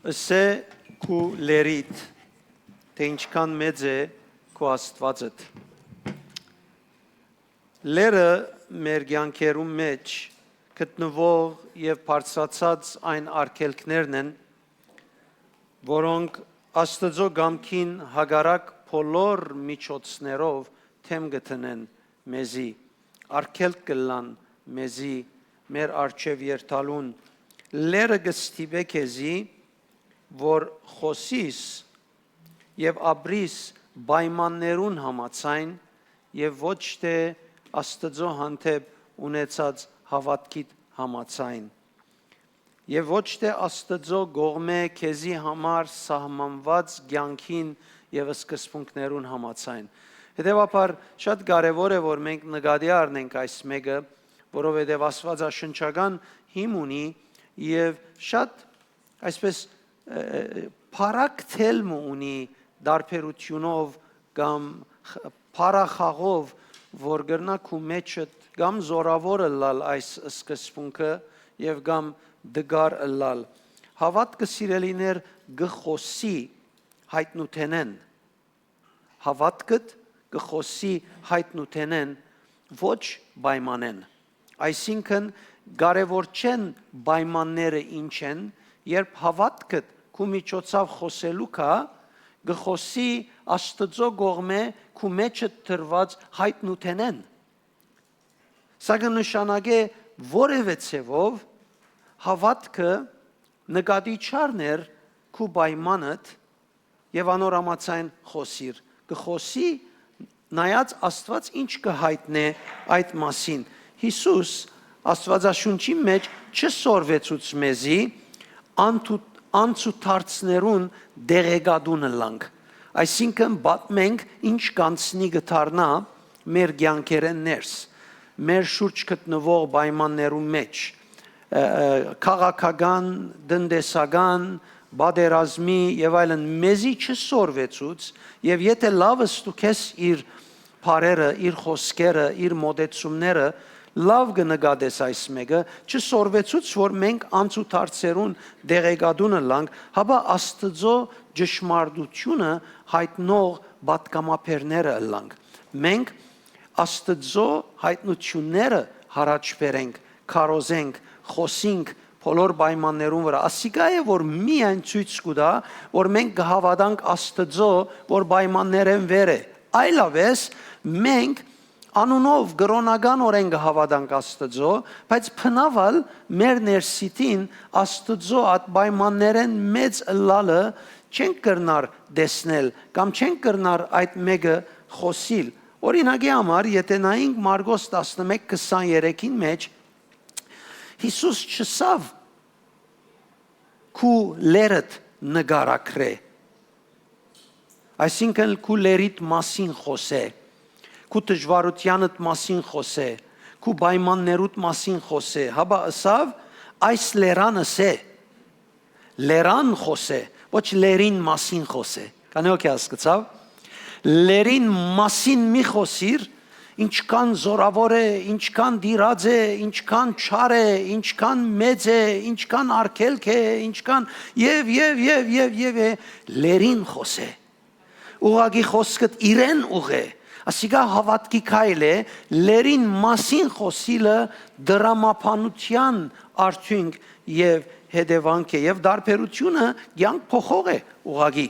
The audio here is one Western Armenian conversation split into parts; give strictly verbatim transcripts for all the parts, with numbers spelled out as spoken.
Ըսէ քու լերիդ, թէ ինչքան մեծ է քու Աստուածդ։ Լերը մեր կեանքերուն մէջ գտնուող եւ բարձրացած այն արգելքներն են, որոնք Աստուծոյ կամքին հակառակ բոլոր միջոցներով դէմ կը դնեն մեզի, արգելք կ'ըլլան մեզի, մեր առջեւ երթալուն։ Լերը կը ստիպէ քեզի, որ խօսիս եւ ապրիս պայմաններուն համաձայն եւ ոչ թէ Աստուծոյ հանդէպ ունեցած հաւատքիդ համաձայն եւ ոչ թէ Աստուծոյ կողմէ քեզի համար սահմանուած կեանքին եւ սկզբունքներուն համաձայն։ Հետեւաբար, շատ կարեւոր է, որ մենք նկատի առնենք այս մէկը, որովհետեւ աստուածաշնչական հիմ ունի եւ շատ, այսպես, ը, բարակ թելմ ունի, տարբերութիւնով կամ խ-, փառախաղով, որ կրնայ քու մէջդ կամ զօրաւոր ըլլալ այս սկզբունքը եւ կամ տկար ըլլալ։ Հաւատքը, սիրելիներ, կը խօսի յայտնութենէն։ Հաւատքդ կը խօսի յայտնութենէն, ոչ պայմանէն։ Այսինքն, կարեւոր չեն պայմանները ինչ են, երբ հաւատքդ քու միջոցաւ խօսելու կայ, կը խօսի Աստուծոյ կողմէ քու մէջդ դրուած յայտնութենէն։ Սա կը նշանակէ, որեւէ ձեւով հաւատքը նկատի չառներ քու պայմանդ եւ անոր համաձայն խօսիր։ Կը խօսի, նայած Աստուած ինչ կը յայտնէ այդ մասին։ Յիսուս Աստուածաշունչին մէջ չսորվեցուց մեզի անթու-, անցուդարձներուն տեղեկատուն ըլլանք, այսինքն՝ պատմենք ինչ կ'անցնի, կը դառնայ մեր կեանքերէն ներս, մեր շուրջ գտնուող պայմաններուն մէջ, ը, ը, քաղաքական, տնտեսական, պատերազմի եւ այլն, մեզի չսորվեցուց, եւ եթէ լաւ ստուգես իր բառերը, իր խօսքերը, իր մոտեցումները, լաւ կը նկատես այս մէկը, չսորվեցուց, որ մենք անցուդարձերուն տեղեկատուն ըլլանք, հապա Աստուծոյ ճշմարտութիւնը յայտնող պատգամաբերները ըլլանք։ Մենք Աստուծոյ յայտնութիւնները յառաջ բերենք, քարոզենք, խօսինք բոլոր պայմաններուն վրայ։ Ասիկա է, որ միայն ցոյց կու տայ, որ մենք կը հաւատանք Աստուծոյ, որ պայմաններէն վեր է։ Այլապէս մենք անունով կրօնականօրէն կը հաւատանք Աստուծոյ, բայց բնաւ ալ մեր ներսիդին Աստուծոյ այդ պայմաններէն մեծ ըլլալը չենք կրնար տեսնել կամ չենք կրնար այդ մէկը խօսիլ։ Օրինակի համար, եթէ նայենք Մարկոս տասնմէկ քսաներեքին մէջ, Յիսուս չըսաւ՝ «Քու լերդ նկարագրէ»։ Այսինքն՝ քու լերիդ մասին խօսէ, քու դժուարութեանդ մասին խօսէ, քու պայմաններուդ մասին խօսէ, հապա ըսաւ՝ «Այս լերան ըսէ»։ Լերան խօսէ, ոչ լերին մասին խօսէ։ Քանի՞ օքէ հասկցաւ։ Լերին մասին մի խօսիր, ինչքան զօրաւոր է, ինչքան տիրած է, ինչքան չար է, ինչքան մեծ է, ինչքան արգելք է, ինչքան եւ, եւ, եւ, եւ, եւ է, լերին խօսէ։ Ուղղակի խօսքդ իրեն ուղղէ։ Ասիկա հաւատքի քայլ է, լերին մասին խօսիլը դրամաբանութեան արդիւնք եւ հետեւանք է, եւ տարբերութիւնը կեանք փոխող է ուղղակի։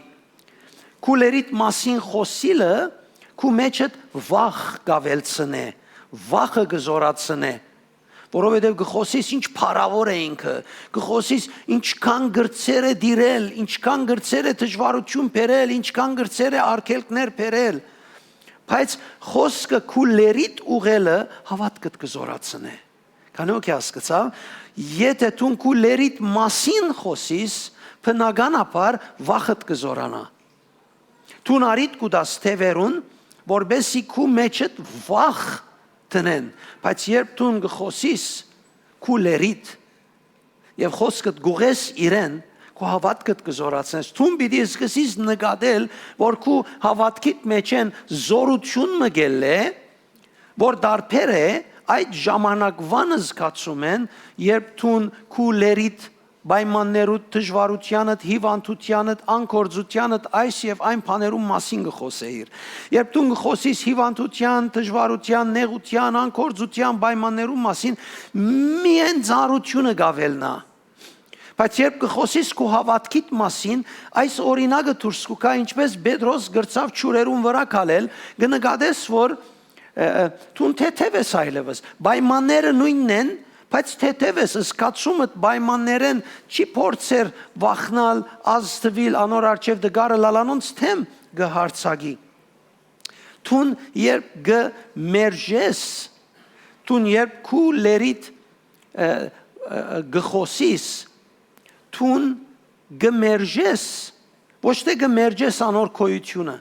Քու լերիդ մասին խօսիլը քու մէջդ վախ կ'աւելցնէ, վախը կը զօրացնէ, որովհետեւ կը խօսիս ինչ փառաւոր է ինքը, կը խօսիս ինչքան կրցեր է տիրել, ինչքան կրցեր է դժուարութիւն բերել, ինչքան կրցեր է արգելքներ բերել, բայց խօսքը քու լերիդ ուղղելը հաւատքդ կը զօրացնէ։ Քանի՞ օքէ հասկցաւ, եթէ դուն քու լերիդ մասին խօսիս, բնականաբար վախդ կը զօրանայ։ Դուն առիթ կու տաս թեւերուն, որպեսզի քու մէջդ վախ դնեն, բայց երբ դուն կը խօսիս քու լերիդ եւ խօսքդ կ'ուղես իրեն, քու հաւատքդ կը զօրացնես, դուն պիտի սկսես նկատել, որ քու հաւատքիդ մէջէն զօրութիւն մը կ'ելլէ, որ տարբեր է այդ ժամանակուան զգացումէն, երբ դուն քու լերիդ պայմաններուդ, դժուարութեանդ, հիւանդութեանդ, անկործութեանդ, այս եւ այն բաներուն մասին կը խօսէիր։ Երբ դուն կը խօսիս հիւանդութեան, դժուարութեան, նեղութեան, անկործութեան պայմաններուն մասին, միայն ծանրութիւնը կ'աւելնայ։ Բայց երբ կը խօսիս քու հաւատքիդ մասին, այս օրինակը դուրս կու գայ, ինչպէս Պետրոս կրցաւ ջուրերուն վրայ քալել, կը նկատես, որ, ը, ը, դուն թեթեւ ես այլեւս։ Պայմանները նոյնն են, բայց թեթեւ ես, զգացումդ պայմաններէն չի փորձեր վախնալ, ազդուիլ, անոր առջեւ տկարը լալանոնց դէմ կը յարձակի։ Դուն երբ կը մերժես, դուն երբ քու լերիդ, ը, ը, կը խօսիս, դուն կը մերժես, ոչ թէ կը մերժես անոր գոյութիւնը,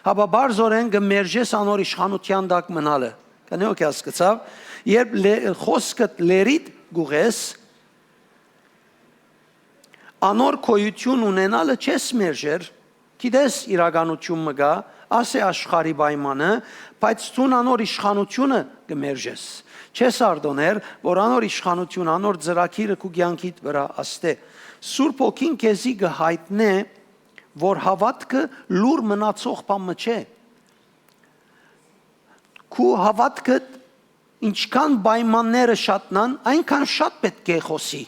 հապա պարզօրէն կը մերժես անոր իշխանութեան տակ մնալը։ Կնեոք հասկացաւ, երբ լե-, խօսքդ լերիդ կուղես, անոր գոյութիւն ունենալը չես մերժեր, գիտես իրականութիւն մը կայ, աս է աշխարհի պայմանը, բայց դուն անոր իշխանութիւնը կը մերժես։ Չես արտոներ, որ անոր իշխանութիւնը, անոր ծրագիրը քու կեանքիդ վրայ աստէ։ Սուրբ Հոգին քեզի կը յայտնէ, որ հաւատքը լուր մնացող բան մը չէ։ Քու հաւատքդ ինչքան պայմանները շատնան, այնքան շատ պէտք է խօսի։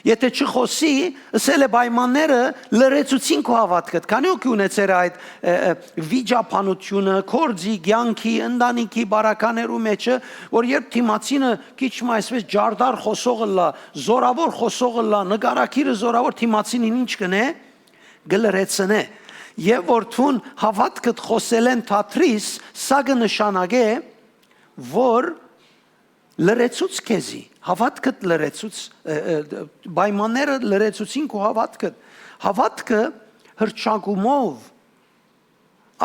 Եթէ չխօսի, ըսել է պայմանները լրեցուցին քու հաւատքդ։ Քանի՞ հոգի ունեցեր այդ, ը, ը, վիճաբանությունը, գործի, կեանքի, ընտանիքի, բարականերու մեջը, որ երբ դիմացինը քիչ մը այսպես ջարդար խօսող ըլլայ, զորաւոր խօսող ըլլայ, նկարագիրը զորաւոր, դիմացինին ինչ կ'ընէ, կը լրեցնէ։ Եւ որ դուն հաւատքդ խօսելէն դադրիս, սա կը նշանակէ, որ լրեցուց քեզի, հաւատքդ լրեցուց, ը, ը, պայմանները լրեցուցին քու հաւատքդ։ Հաւատքը հրճակումով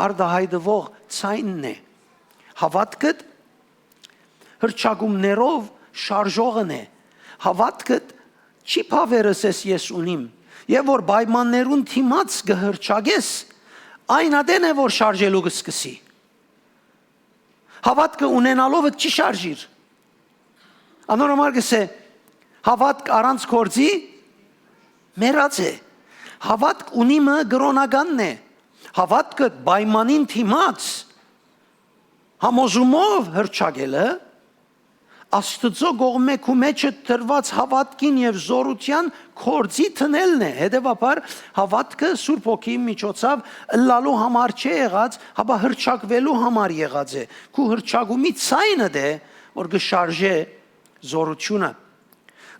արտայայտուող ձայնն է։ Հաւատքդ հրճակումներով շարժողն է։ Հաւատքդ չի բաւեր ըսես ես ունիմ, եւ որ պայմաններուն դիմաց կը հրճակես, այն ատեն է որ շարժելու կը սկսի։ Հաւատքը ունենալովդ չի շարժիր։ Անոր համար կ'ըսէ. «Հաւատք առանց գործի մեռած է»։ Հաւատք ունի մը կրօնականն է։ Հաւատքը պայմանին դիմաց համոզումով հրճակելը Աստուծոյ կողմէ քու մէջը տրուած հաւատքին եւ զօրութեան գործի դնելն է։ Հետեւաբար, հաւատքը Սուրբ Հոգիի միջոցով ըլլալու համար չէ եղած, հապա հրճակուելու համար եղած է։ Քու հրճակումի ձայնդ է, որ կը շարժէ զօրութիւնը։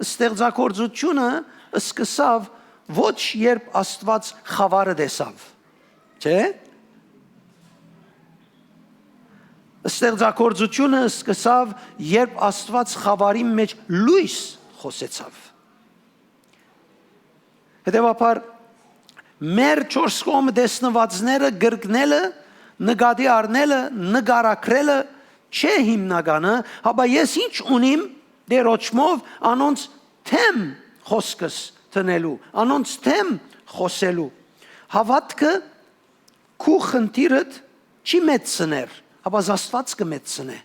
Ստեղծագործութիւնը սկսաւ ոչ երբ Աստուած խաւարը տեսաւ, չէ՞։ Ստեղծագործութիւնը սկսաւ, երբ Աստուած խաւարին մէջ լոյս խօսեցաւ։ Հետեւաբար, մեր չորս կողմը տեսնուածները կրկնելը, նկատի առնելը, նկարագրելը չէ հիմնականը, հապա ես ինչ ունիմ Տէրոջմով անոնց դէմ խօսքս դնելու, անոնց դէմ խօսելու։ Հաւատքը քու խնդիրդ չի մեծցներ, հապա Աստուած կը մեծցնէ։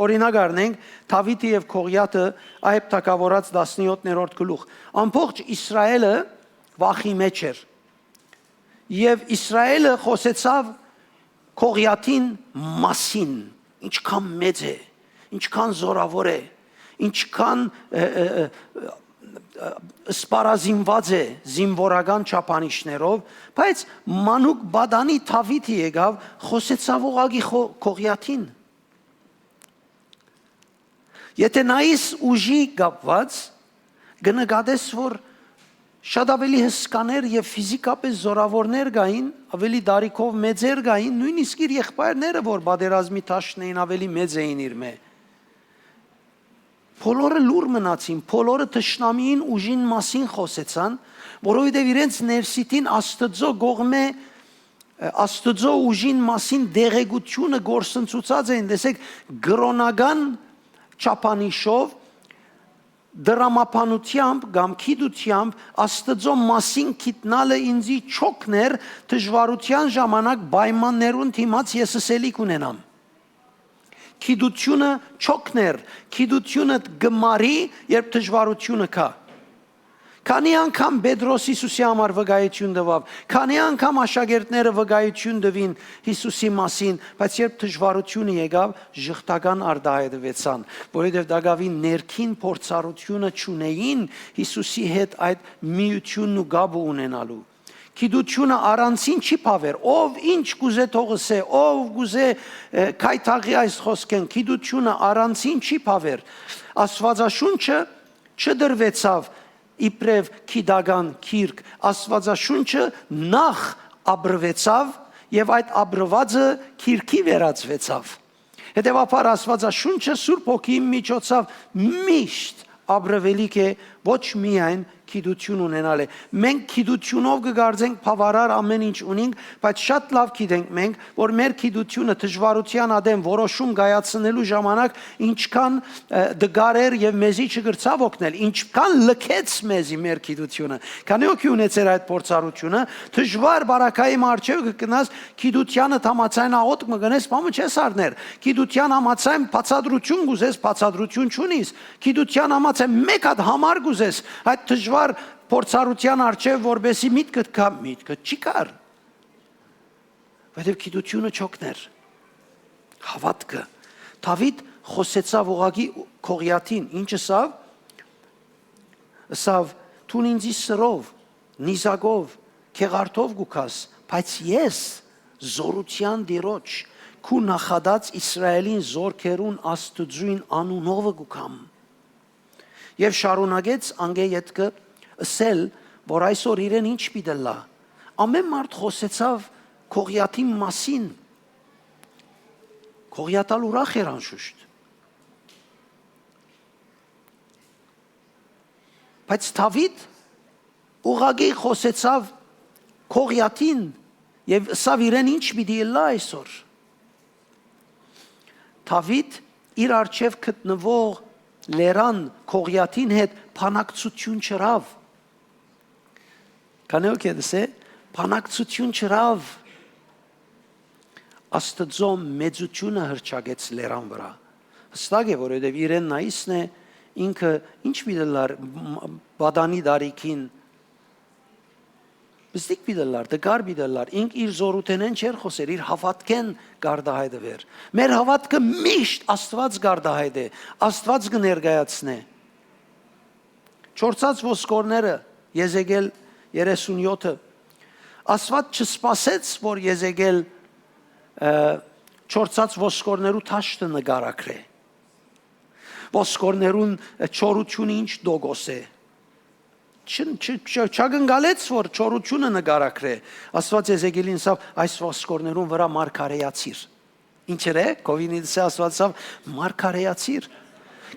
Օրինակ առնենք Դաւիթը եւ Գողիաթը, Այբ թագաւորաց տասնեօթերորդ գլուխ։ Ամբողջ Իսրայէլը վախի մէջ էր։ Եւ Իսրայէլը խօսեցաւ Գողիաթին մասին, ինչքան մեծ է, ինչքան զօրաւոր է, ինչքան, ը, ը, ը, ը, սպառազինուած է զինուորական չափանիշներով, բայց մանուկ պատանի Դաւիթը եկաւ, խօսեցաւ ուղղակի Խո-, Գողիաթին։ Եթէ նայես ուժի կապուած, կը նկատես, որ շատ աւելի հսկաներ եւ ֆիզիկապէս զօրաւորներ կային, աւելի տարիքով մեծեր կային, նոյնիսկ իր եղբայրները, որ պատերազմի դաշտն էին, աւելի մեծ էին իրմէ։ Բոլորը լուռ մնացին, բոլորը թշնամիին ուժին մասին խօսեցան, որովհետեւ իրենց ներսիդին Աստուծոյ կողմէ, Աստուծոյ ուժին մասին տեղեկութիւնը կորսնցուցած էին, տեսեք, կրօնական չափանիշով, դրամաբանութեամբ կամ գիտութեամբ Աստուծոյ մասին գիտնալը ինծի չօգներ դժուարութեան ժամանակ պայմաններուն դիմաց ես ըսելիք ունենամ։ Գիտությունը չօգներ, գիտությունը կը մարի, երբ դժուարութիւնը գայ։ Քանի՞ անգամ Պետրոս Յիսուսի համար վկայութիւն տուաւ, քանի՞ անգամ աշակերտները վկայութիւն տուին Յիսուսի մասին, բայց երբ դժուարութիւնը եկաւ, ժխտական արտայայտուեցան, որովհետեւ տակաւին ներքին փորձառութիւնը չունէին Յիսուսի հետ այդ միութիւնն ու կապը ունենալու։ Գիտությունը առանցին չի բաւեր, ով ինչ կուզէ թող ըսէ, ով կուզէ, ը, քայթաղի այս խօսքէն, գիտությունը առանցին չի բաւեր։ Աստուածաշունչը չդրուեցաւ իբրեւ գիտական գիրք, Աստուածաշունչը նախ ապրուեցաւ եւ այդ ապրուածը գիրքի վերածուեցաւ։ Հետեւաբար Աստուածաշունչը Սուրբ Հոգիին միջոցաւ միշտ ապրուելիք է, ոչ միայն գիտութիւն ունենալը։ Մենք գիտութիւնով կը կարծենք բաւարար ամէն ինչ ունինք, բայց շատ լաւ գիտենք մենք, որ մեր գիտութիւնը դժուարութեան ատեն որոշում կայացնելու ժամանակ ինչքան, ը, դժուար էր եւ մեզի չկրցաւ օգնել, ինչքան լքեց մեզի մեր գիտութիւնը։ Քանի՞ հոգի ունեցեր այդ փորձառութիւնը, դժուար բարակայի մը առջեւ կը գնաս, գիտութեանը համաձայն աղօթք մը կ'ընես, բան մը չես առներ։ Գիտութեան համաձայն բացատրութիւն կ'ուզես, բացատրութիւն չունիս։ Գիտութեան համաձայն մէկ հատ համար կ'ուզես, այդ դժուար փորձառութեան առջեւ, որպէսզի միտքդ գայ, միտքդ չի գար։ Որովհետեւ գիտութիւնը չօգներ։ Հաւատքը։ Դաւիթ խօսեցաւ ուղղակի Գողիաթին, ինչ ըսաւ, ըսաւ. «Դուն ինծի սրով, նիզակով, գեղարդով կու գաս, բայց ես զօրութեան Տիրոջ, քու նախատած Իսրայէլին զօրքերուն Աստուծոյն անունովը կու գամ»։ Եւ շարունակեց անկէ ետքը ըսել, որ այսօր իրեն ինչ պիտի ըլլայ։ Ամէն մարդ խօսեցաւ Գողիաթին մասին։ Գողիաթ ալ ուրախ էր անշուշտ։ Բայց Դաւիթ ուղղակի խօսեցաւ Գողիաթին եւ ըսաւ իրեն ինչ պիտի ըլլայ այսօր։ Դաւիթ իր առջեւ գտնուող լերան Գողիաթին հետ բանակցութիւն չըրաւ։ Քանի՞ հոգի դսե, բանակցութիւն չըրաւ։ Աստուծոյ մեծութիւնը հռչակեց լերան վրայ։ Հստակ է, որովհետեւ իրեն նայիսն է, ինքը ինչ պիտի ըլլար, մ-, պատանի տարիքին, մզդիկ պիտի ըլլար, տկար պիտի ըլլար, ինք իր զօրութենէն չէր խօսեր, իր հաւատքէն կ'արտայայտուէր։ Մեր հաւատքը միշտ Աստուած կ'արտայայտէ, Աստուած կը ներկայացնէ։ Չորցած ոսկորները, Եզեկիել երեսունյոթը, Աստուած չսպասեց, որ Եզեկիել, ը, չորցած ոսկորներու դաշտը նկարագրէ։ Ոսկորներուն չորութիւնը ինչ տոկոս է։ Չն-, չ-, չ-, չակնկալեց, որ չորութիւնը նկարագրէ։ Աստուած Եզեկիելին ըսաւ. «Այս ոսկորներուն վրայ մարգարեացիր»։ Ինչ էր է, կովինիցը Աստուածով մարգարեացիր։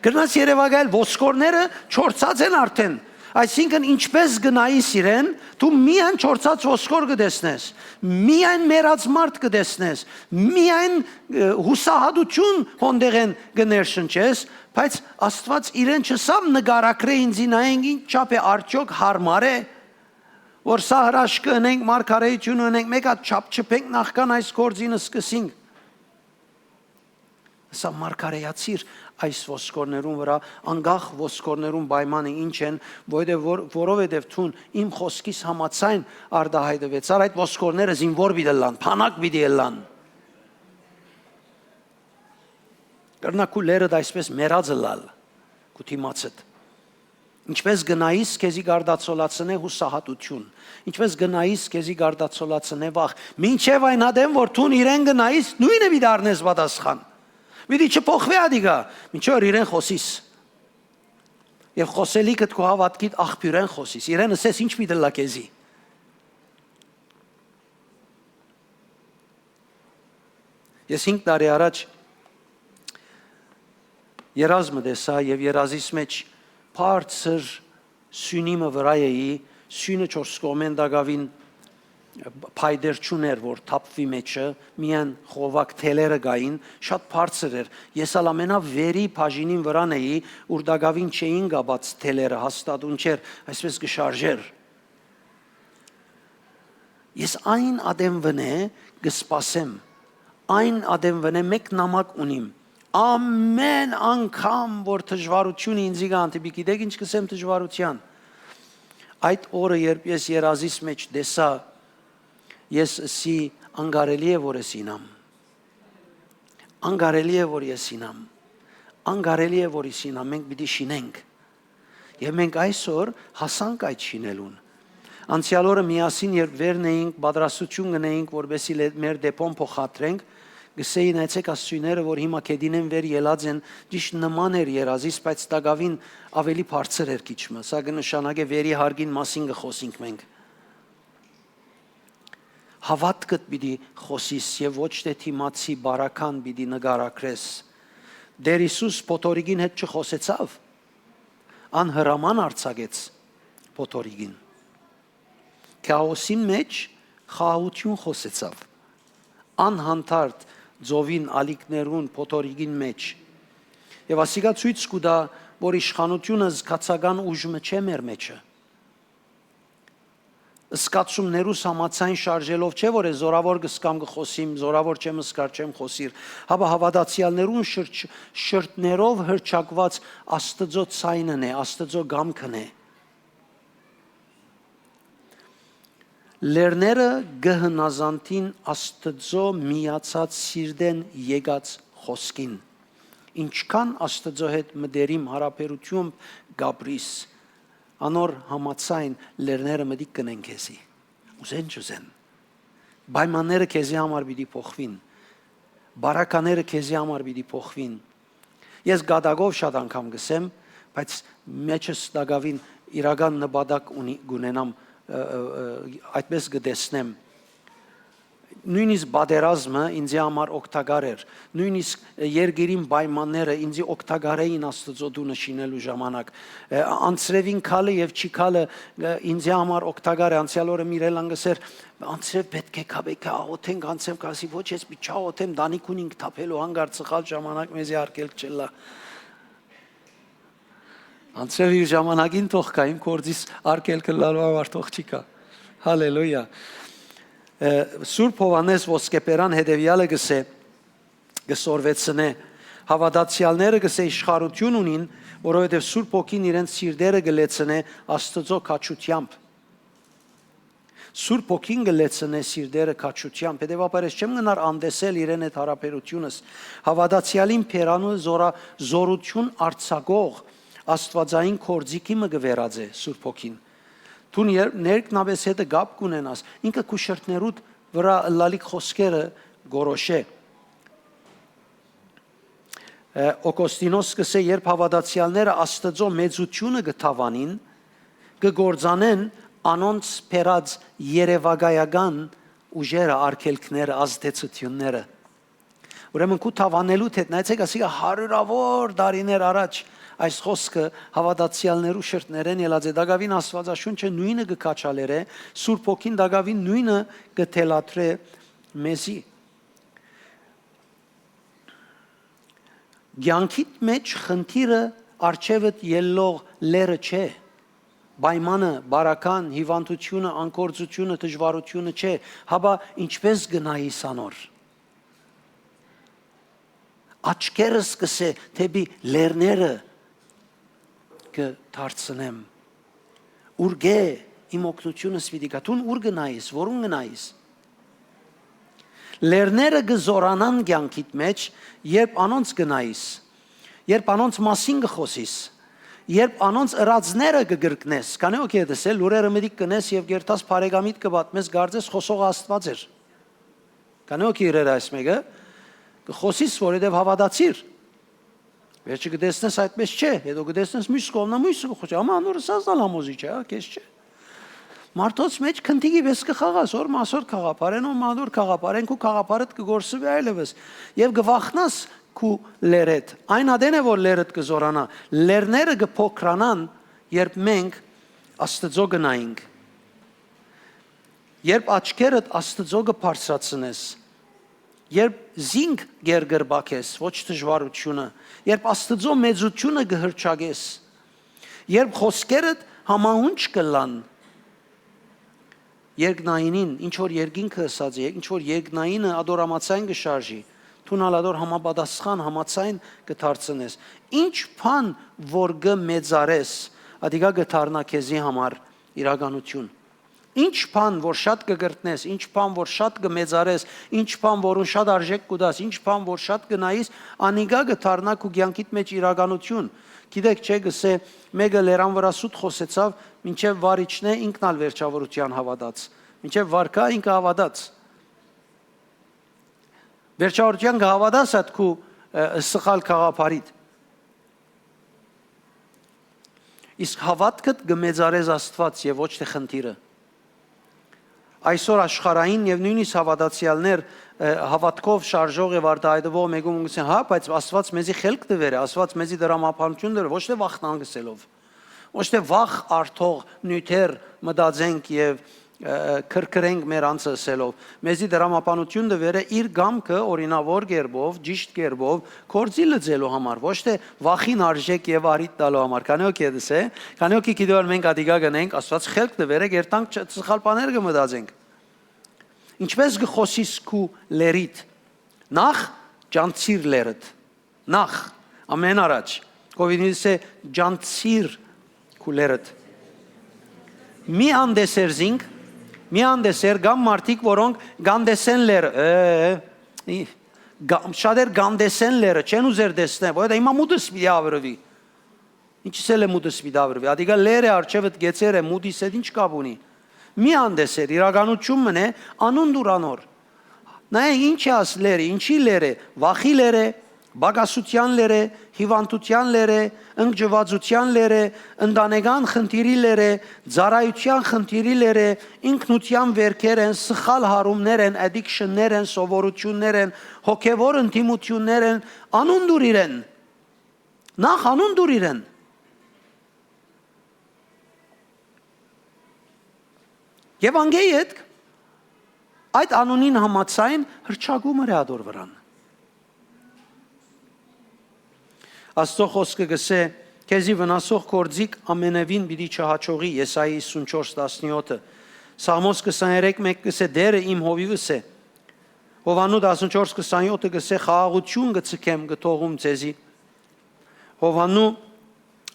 Կրնաս երևակայել, ոսկորները չորցած են արդեն։ Այսինքն, ինչպես գնայիս իրեն, դու միայն չորցած ոսկոր կը տեսնես, միայն մեռած մարդ կը տեսնես, միայն, ը, հուսահատութիւն հոնդեղեն կը ներշնչես, բայց Աստուած իրեն չըսաւ. «Նկարագրէ ինձի, նայենք ինչ չափ է, արդյոք յարմար է, որ սա հրաշքը ընենք, մարգարեութիւնը ընենք, մէկ հատ չափ չփենք, նախքան այս գործին սկսենք»։ Սա մարգարեացիր այս ոսկորներուն վրայ, անկախ ոսկորներուն պայմանը ինչ են, որովհետև որ-, որովհետև դուն իմ խօսքիս համաձայն արտայայտուեցար, այդ ոսկորները զինուոր պիտի ըլլան, բանակ պիտի ըլլան։ Կրնա քու լերդ այսպես մեռած ըլլալ, քու դիմացդ։ Ինչպես գնայիս քեզի կարտացոլացնէ հուսահատութիւն, ինչպես գնայիս քեզի կարտացոլացնէ վախ, մինչև այն ատեն, որ դուն իրեն գնայիս, նույնը պիտի առնես պատասխան։ Պիտի չփոխվի ատիկա, մինչև որ իրեն խօսիս։ Եվ խօսելիքդ քու հաւատքիդ աղբիւրեն խօսիս, իրեն ըսես ինչ պիտի ըլլայ քեզի։ Ես հինգ տարի առաջ երազ մը տեսայ եւ երազիս մէջ բարձր սիւնի մը վրայ էի, սիւնը չորս կողմէն տակաւին փայտեր չունէր, որ թափուի մէջը, միայն խովակ թելերը կային, շատ բարձր էր։ Ես ալ ամենավերի բաժինին վրան էի, ուր տակաւին չէին կապած թելերը, հաստատուն չէր, այսպես կը շարժէր։ Ես այն ատեն վնէ կը սպասեմ, այն ատեն վնէ մէկ նամակ ունիմ, Ամեն անգամ որ դժուարութիւնը ինծի կը հանդիպի, գիտեք ինչ կ'ըսեմ դժուարութեան։ Այդ օրը երբ ես երազիս մէջ տեսայ, ես ըսի. «Անկարելի է որ ես ինամ։ Անկարելի է որ ես ինամ։ Անկարելի է որ ես ինամ։ Մենք պիտի շինենք»։ Եւ մենք այսօր հասանք այդ շինելուն։ Անցեալ օրը միասին երբ վերն էինք, պատրաստութիւն կ'ընէինք, որպէսզի լե-, մեր դեպոն փոխադրենք, կ'ըսէի. «Նայեցէք, ասծոյները որ հիմա գետինէն վեր ելած են, ճիշտ նման էր երազիս, բայց տակաւին աւելի բարձր էր քիչ մը։ Սա կը նշանակէ վերի հարկին մասին կը խօսինք մենք»։ Հաւատքդ պիտի խօսիս եւ ոչ թէ դիմացի բարական պիտի նկարագրես։ Տէր Յիսուս փոթորիկին հետ չխօսեցաւ, ան հրաման արձակեց փոթորիկին։ Քիաոսին մէջ խաղաղութիւն խօսեցաւ, անհանդարտ ծովին, ալիքներուն, փոթորիկին մէջ։ Եւ ասիկա ցոյց կու տայ, որ իշխանութիւնը զգացական ուժ մը չէ մեր մէջը։ Զգացումներուս համաձայն շարժելով չէ, որ է զորաւոր կ'ըսկամ, կը խօսիմ, զորաւոր չեմ, ըսկար չեմ, խօսիր, հապա հաւատացեալներուն շրջ-, շրթներով հրճակուած Աստուծոյ ձայնն է, Աստուծոյ կամքն է։ Լեռները կը հնազանդին Աստուծոյ միացած սիրտէն եկած խօսքին։ Ինչքան Աստուծոյ հետ մտերիմ յարաբերութիւն կ'ապրիս, անոր համաձայն լեռները մտիկ կ'ընեն քեզի, ուզեն չուզեն։ Պայմանները քեզի համար պիտի փոխուին, բարակաները քեզի համար պիտի փոխուին։ Ես կատակով շատ անգամ կ'ըսեմ, բայց մէջս տակաւին իրական նպատակ ունի, կ'ունենամ, ը, ը, ը, այդպես կը տեսնեմ։ Նոյնիսկ պատերազմը ինձի համար օգտակար էր, նոյնիսկ երկիրին պայմանները ինձի օգտակար էին Աստուծոյ տունը շինելու ժամանակ։ Ը, անձրեւին քալը եւ չի քալը, ը, ինձի համար օգտակար է։ Անցեալ օրը Միրելան կ'ըսէր. «Անձրեւ պէտք է գայ, պէտք է աղօթենք, անձրեւ կ'ասի»։ «Ոչ, ես պիտի չաղօթեմ, տանիք ունինք թափելու, հանգարց սխալ ժամանակ մեզի արկել չըլլայ»։ Անձրեւ իր ժամանակին թող գայ, իմ գործիս արկել կ'ըլլալու համար թող չի գայ։ Հալելույա։ Ը, Սուրբ Յովհաննէս Ոսկեբերան հետեւեալը կ'ըսէ, կը սորվեցնէ. «Հաւատացեալները», կ'ըսէ, «իշխանութիւն ունին, որովհետեւ Սուրբ Հոգին իրենց սիրտերը կը լեցնէ Աստուծոյ քաջութեամբ»։ Սուրբ Հոգին կը լեցնէ սիրտերը քաջութեամբ, հետեւաբար ես չեմ գնար անտեսել իրեն այդ յարաբերութիւնս։ Հաւատացեալին բերանու զորա-, զօրութիւն արձակող աստուածային գործիքի մը կը վերածէ Սուրբ Հոգին։ Դուն եր-, ներքնապէս հետը կապ կ'ունենաս, ինքը քու շրթներուդ վրայ ըլլալիք խօսքերը կորոշէ։ Ը, Օգոստինոս կ'ըսէ, երբ հաւատացեալները Աստուծոյ մեծութիւնը կը դաւանին, կը գործանեն անոնց բերած երեւակայական ուժերը, արգելքները, ազդեցութիւնները։ Ուրեմն քու դաւանելուդ հետ, նայեցեք, ասիկա հարիւրաւոր տարիներ առաջ այս խօսքը հաւատացեալներու շրթներէն ելած է, տակաւին Աստուածաշունչը նոյնը կը քաջալերէ, Սուրբ Հոգին տակաւին նոյնը կը թելադրէ մեզի։ Կեանքիդ մէջ խնդիրը առջեւդ ելլող լեռը չէ, պայմանը, բարական, հիւանդութիւնը, անկործութիւնը, դժուարութիւնը չէ, հապա ինչպէս կը նայիս անոր։ Աչքերս, կ'ըսէ, դէպի լեռները կը դարձնեմ։ Ուրկէ իմ օգնութիւնս պիտի գայ։ Դուն ո՞ւր կը նայես, որուն կը նայես։ Լեռները կը զօրանան կեանքիդ մէջ, երբ անոնց կը նայես, երբ անոնց մասին կը խօսիս, երբ անոնց ըրածները կը կրկնես։ Քանի՞ օքեյ է դսել, լուրերը մտիկ կ'ընես եւ կ'երթաս բարեկամիդ կը պատմես, կարծես խօսողը Աստուած էր։ Քանի՞ օքեյ իրեր այս մէկը, կը խօսիս, որովհետեւ հաւատացիր։ Վերջը կը տեսնես այդպես չէ, հետո կը տեսնես մյուս կողմնը, մյուսը կը խօսի, «Ամա անոր սազնալ համոզիչ է, հա, քեզ չէ»։ Մարդոց մէջ քնտիկի վես կը խաղաս, օր մը ասոր կը խաղապարեն, օր մը անոր կը խաղապարեն, քու խաղապարդ կը գործուի այլեւս։ Եւ կը վախնաս քու լերեդ։ Այն ատեն է, որ լերդ կը զօրանայ։ Լեռները կը փոքրանան, երբ մենք Աստուծոյ կը նայենք։ Երբ աչքերդ Աստուծոյ կը բարձրացնես, երբ զինք կերկրպագես, ոչ դժուարութիւնը, երբ Աստուծոյ մեծութիւնը կը հռչակես, երբ խօսքերդ համահունչ կ'ըլլան, երկնայինին, ինչ որ երկինքը ըսած է, ինչ որ երկնայինը ատորամացայն կը շարժի, Դուն ալ ատոր համապատասխան, համաձայն կը դարձնես։ Ինչ բան որ կը մեծարես, ատիկա կը դառնայ քեզի համար իրականութիւն։ Ինչ բան որ շատ կը կրտնես, ինչ բան որ շատ կը մեծարես, ինչ բան որուն շատ արժէք կու տաս, ինչ բան որ շատ կը նայիս, անիկա կը դառնայ քու կեանքիդ մէջ իրականութիւն։ Գիտէք չէ, կ'ըսէ, մէկը լերան վրայ սուտ խօսեցաւ, մինչեւ վարիչն է, ինքն ալ վերջաւորութեան հաւատաց։ Մինչեւ վարկայ ինքը հաւատաց։ Վերջաւորութեան կը հաւատաս ատ քու, ը, սխալ գաղափարիդ։ Իսկ հաւատքդ կը մեծարես Աստուած եւ ոչ թէ խնդիրը։ Այսօր աշխարհային եւ նոյնիսկ հաւատացեալներ, ը, հաւատքով շարժող եւ արտայայտուող մէկուն կ'ըսեն, հա, բայց Աստուած մեզի խելք տուեր է, Աստուած մեզի դրամաբանութիւն տուեր, ոչ թէ վախ տան գսելով, ոչ թէ վախ արտող նիւթեր մտածենք եւ, ը, քրքրենք մեր անձը ըսելով։ Մեզի դրամաբանութիւն տուեր է իր կամքը օրինաւոր կերպով, ճիշտ կերպով գործի լծելու համար, ոչ թէ վախին արժեք եւ առիթ տալու համար։ Քանի՞ օք ետս է, քանի՞ օքի գիտոր մենք ատիկա կ'ընենք, Աստուած խելք տուեր է, կերտանք չ-, սխալ բաներ կը մտածենք։ Ինչպե՞ս կը խօսիս քու լերիդ։ Նախ ճանչցիր լերդ։ Նախ, ամենաառաջ, կովինիս է ճանչցիր քու լերդ։ Մի անդեսեր զինք, մի անդեսեր կամ մարդիկ, որոնք կանդեսեն լեր, ը, ի, գա-, շատեր կանդեսեն լերը, չեն ուզեր տեսնեն, որովհետեւ հիմա մուտս պիտի ավրվի։ Ինչս էլ է մուտս պիտի ավրվի։ Ադիկա լեր է, արջևդ գեցեր է, մուտիս հետ ինչ կապ ունի։ Մի անդեսեր, իրականութիւն մն է, անուն դուր անոր։ Նայ, ինչ է աս լերը, ինչի լեր է, վախի լեր է, բակասութեան լեր է, հիվանդութեան լեր է, ընկճվածութեան լեր է, ընտանեկան խնդիրի լեր է, ծառայութեան խնդիրի լեր է, ինքնութեան վերքեր են, սխալ հարումներ են, addiction-ներ են, սովորութիւններ են, հոգեվոր ընդդիմութիւններ են, անուն դուր իրեն։ Նախ անուն դուր իրեն։ Եւ անգէ ետք այդ անունին համաձայն հրճակում ըրե ադոր վրան։ Աստծո խոսքը կ'ըսէ. «Քեզի վնասող գործիք ամենեւին պիտի չհաջողի», Եսայի հիսունչորս տասնեօթը։ Սաղմոս քսաներեք մէկ կ'ըսէ. «Տէրը իմ հովիւս է»։ Յովհաննու տասնչորս քսանեօթը կ'ըսէ. «Խաղաղութիւն կը ձգեմ, կը թողում ձեզի»։ Յովհաննու,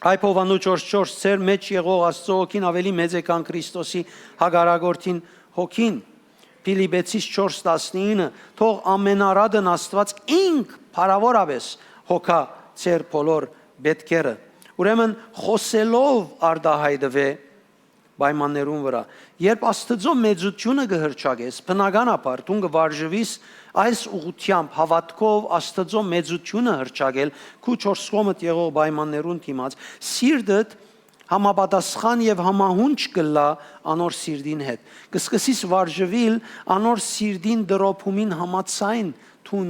այբ Յովհաննու չորս չորս. «Ձեր մէջ եղող Աստծո հոգին աւելի մեծ է, քան Քրիստոսի հակառակորդին հոգին»։ Փիլիպեցիս չորս տասնինը. «Թող ամենարատն Աստուած ինք փառաւորապէս հոգայ ձեր բոլոր պէտքերը»։ Ուրեմն, խօսելով արտայայտուէ պայմաններուն վրայ։ Երբ Աստուծոյ մեծութիւնը կը հռչակես, բնականաբար դուն կը վարժուիս այս ուղղութեամբ, հաւատքով Աստուծոյ մեծութիւնը հռչակել քու չորս կողմդ եղող պայմաններուն դիմաց, սիրտդ համապատասխան եւ համահունչ կ'ըլլայ անոր սիրտին հետ։ Կը սկսես վարժուիլ անոր սիրտին տրոփումին համաձայն դուն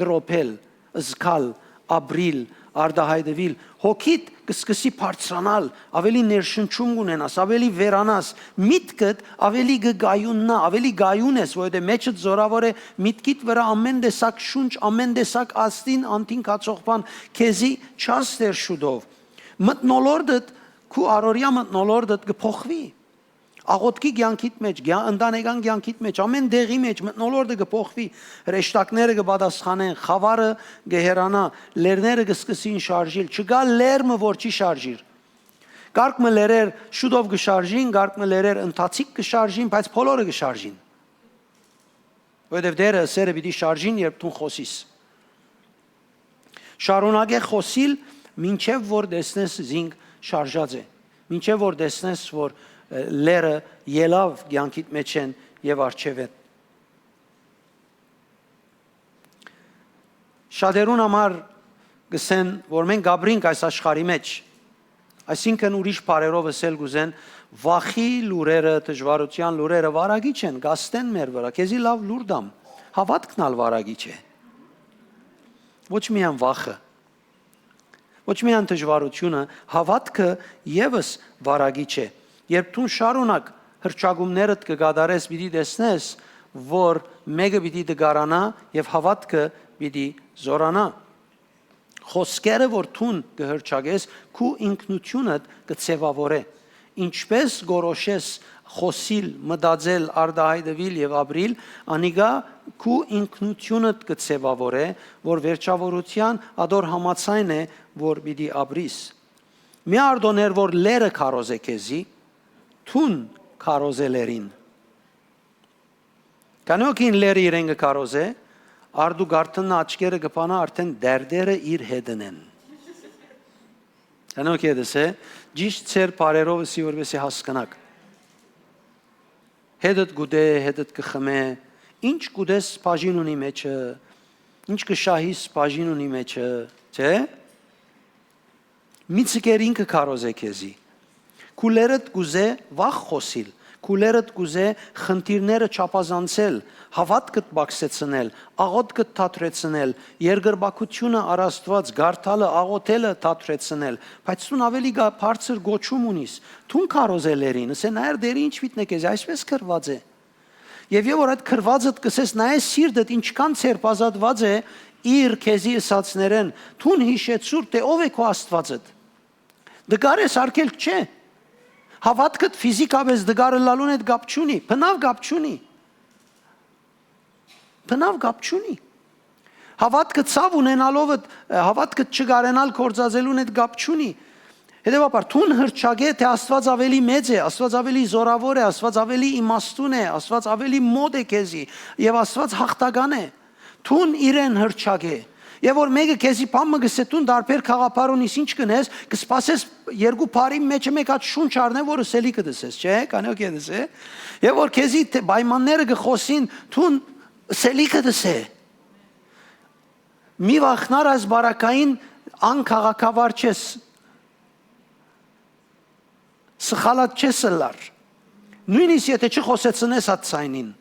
տրոփել, զգալ, ապրիլ, արտայայտուիլ։ Հոգիդ կը սկսի բարձրանալ, աւելի ներշնչում կ'ունենաս, աւելի վերանաս, միտքդ աւելի կը կայուննայ, աւելի կայուն ես, որովհետեւ մէջդ զօրաւոր է, միտքիդ վրայ ամէն տեսակ շունչ, ամէն տեսակ աստին անդին գացող բան քեզի չաստեր շուտով։ Մթնոլորտդ, քու առօրեայ մթնոլորտդ կը փոխուի։ Աղօթքի կեանքիդ մէջ, կեա-, ընտանեկան կեանքիդ մէջ, ամէն տեղի մէջ մթնոլորտը կը փոխուի, հրեշտակները կը պատասխանեն, խաւարը կը հեռանայ, լեռները կը սկսին շարժիլ, չկայ լեռ մը որ չի շարժիր։ Կարգ մը լեռեր շուտով կը շարժին, կարգ մը լեռեր ընթացիկ կը շարժին, բայց բոլորը կը շարժին։ Որովհետեւ Տէրը ըսեր է պիտի շարժին, երբ դուն խօսիս։ Շարունակէ խօսիլ, մինչեւ որ տեսնես զինք շարժած է, մինչեւ որ տեսնես, որ, ը, լեռը ելաւ կեանքիդ մէջ են եւ առջեւէն։ Շատերուն համար կ'ըսեն, որ մենք կ'ապրինք այս աշխարհի մէջ, այսինքն, ուրիշ բառերով ըսել կ'ուզեն, վախի լուրերը, դժուարութեան լուրերը վարակիչ են, կ'աստեն մեր վրայ, քեզի լաւ լուր տամ, հաւատքն ալ վարակիչ է։ Ոչ միայն վախը, ոչ միայն դժուարութիւնը, հաւատքը եւս վարակիչ է։ Երբ դուն շարունակ հրճակումներդ կը կատարես, պիտի տեսնես, որ մէկը պիտի տկարանայ եւ հաւատքը պիտի զօրանայ։ Խօսքերը, որ դուն կը հրճակես, քու ինքնութիւնդ կը ձեւաւորէ։ Ինչպէս կորոշես խօսիլ, մտածել, արտայայտուիլ եւ ապրիլ, անիկա քու ինքնութիւնդ կը ձեւաւորէ, որ վերջաւորութեան ատոր համաձայն է, որ պիտի ապրիս։ Մի արտոներ որ լերը քարոզէ քեզի, դուն քարոզէ լերին։ Քանի օքին լերը իրեն կը քարոզէ, արդու գարթննա աչքերը կը փանա արդեն դերդերը իր հետն են։ Քանի օքի հետ է, ճիշտ ձեր բարերով ըսի, որպեսզի հասկնաք։ Հետդ կուտէ, հետդ կը խմէ, ինչ կուտես բաժին ունի մեջը, ինչ կը շահիս բաժին ունի մեջը, չէ՞։ Մի ձկեր ինքը քարոզէ քեզի։ Քու լերդ կուզէ վախ խօսիլ, քու լերդ կուզէ խնդիրները չափազանցել, հաւատքդ բաքսեցնել, աղօթքդ թատրեցնել, երկրպագութիւնը առ Աստուած, գարթալը, աղօթելը թատրեցնել, բայց դուն ավելի գա-, բարձր գոչում ունիս, դուն քարոզէ լերին, ըսէ նայեր դերի ինչ պիտնէ քեզի, այսպես գրուած է։ Եւ եւ որ այդ գրուածդ կսես նայես սիրտդ ինչքան ցերբազատուած է իր քեզի ըսածներէն, դուն յիշեցուր թէ ով է քո Աստուածդ։ Դկար ես արգելք չէ։ Հաւատքդ ֆիզիկապես դկար ըլլալուն հետ կապ չունի, բնաւ կապ չունի։ Բնաւ կապ չունի։ Հաւատքը ցաւ ունենալով, հաւատքը չկարենալ գործածելուն հետ կապ չունի։ Հետեւաբար, դուն հրճակէ թէ Աստուած ավելի մեծ է, Աստուած ավելի զորաւոր է, Աստուած ավելի իմաստուն է, Աստուած ավելի մոտ է քեզի եւ Աստուած յաղթական է։ Դուն իրեն հրճակէ։ Եւ որ մէկը քեզի բան մը կսէ, դուն տարբեր գաղափար ունիս, ինչ կնես, կսպասես երկու բարի մեջը մէկ հատ շունչ առնե, որ ըսելիքը դսես, չէ՞, կանեոք է դսե։ Եւ որ քեզի թէ պայմանները կխոսին, դուն ըսելիքը դսե։ Մի վախնար այս բարակային անքաղաքավար չես, սխալած չես ըլլար։ Նոյնիսկ եթե չխոսեցնես այդ ձայնին։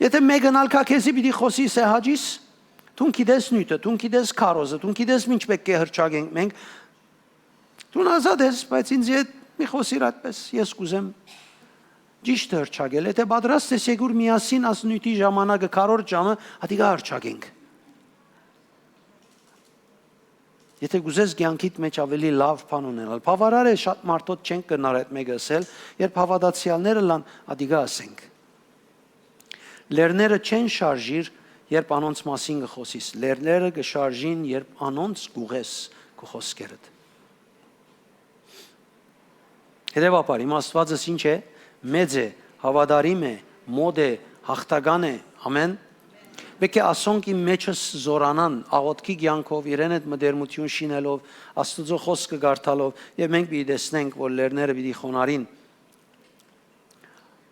Եթե մեկն ալ կա քեզի պիտի խոսի, սե հաճիս, դուն գիտես նիւթը, դուն գիտես քարոզը, դուն գիտես մինչ պէք կը հրճագենք մենք, դուն ազատ ես, բայց ինձ հետ մի խոսիր այդպես, ես կուզեմ ճիշտ հրճագել։ Եթե պատրաստ ես, եկուր միասին աս նիւթի ժամանակը, քառորդ ժամը, ատիկա հրճագենք։ Եթե կուզես կեանքիդ մեջ ավելի լաւ բան ունենալ, բաւարար է, շատ մարդոց չենք կրնար այդ մեկը ըսել, երբ հաւատացեալները լան ատիկա ասենք։ Լեռները չեն շարժիր, երբ անոնց մասին կը խոսիս, լեռները կը շարժին, երբ անոնց կուղես քու խօսքերդ։ Հետեւաբար, իմ Աստուածս ինչ է, մեծ է, հաւատարիմ է, մոտ է, յաղթական է, ամեն։ Պէք է ասոնք իմ մեջս զորանան, աղօթքի կեանքով, իրեն հետ մտերմութիւն շինելով, Աստուծոյ խօսքը կարդալով, եւ մենք պիտի տեսնենք, որ լեռները պիտի խոնարհին։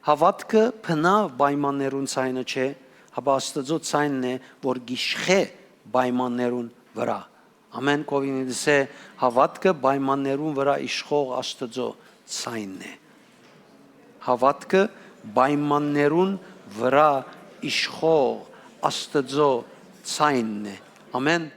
Հաւատքը բնաւ պայմաններուն ձայնը չէ, հապա Աստուծոյ ձայնն է, որ գիշխէ պայմաններուն վրայ։ Ամեն կովին դսե, հաւատքը պայմաններուն վրայ իշխող Աստուծոյ ձայնն է։ Հաւատքը պայմաններուն վրայ իշխող Աստուծոյ ձայնն է։ Ամեն։